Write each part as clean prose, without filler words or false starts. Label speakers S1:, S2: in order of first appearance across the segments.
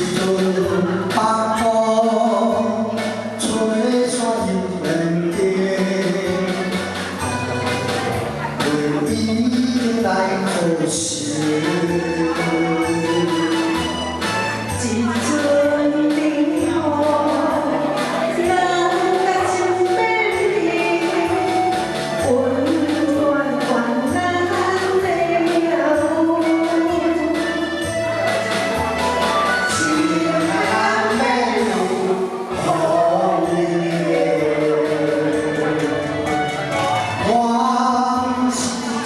S1: 陣北風吹散姻緣燈，袂伊來可惜。
S2: 一陣冷雨，人甲情變形，溫暖患難的命運。
S1: 情難免有風雨，我毋是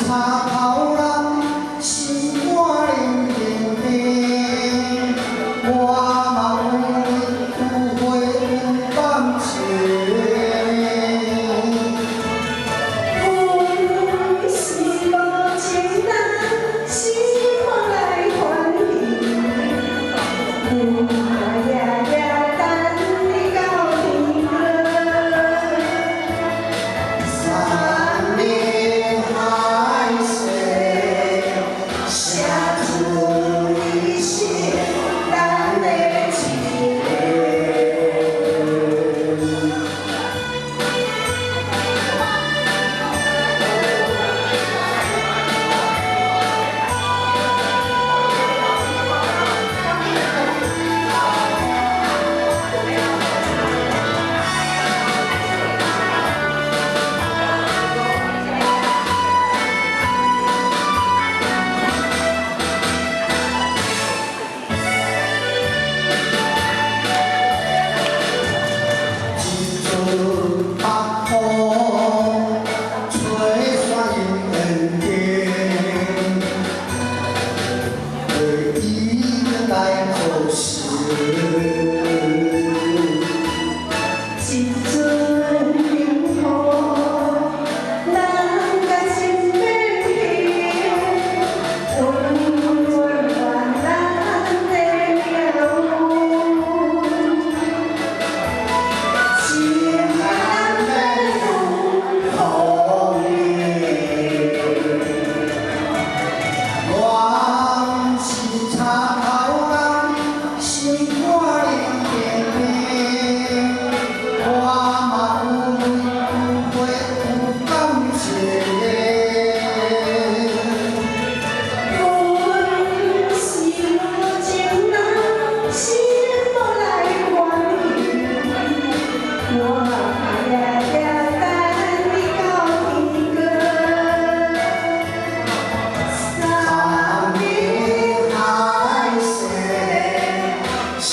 S1: 插頭人，心肝冷冰冰。我嘛有有花有感情。
S2: 阮是無情人，心無來歡喜。阮夜夜等你到天光。
S1: 山盟海誓，寫出一生咱的情。一陣北風吹散姻緣燈，袂伊來可惜。
S2: 一陣冷雨，人甲情變形，溫暖患難的命運。
S1: 情難免有風雨，我毋是插頭人，心肝冷冰冰。我嘛有有花有感情。
S2: 阮是無情人，心無來歡喜。我夜夜等你到天光。
S1: 山盟海誓，寫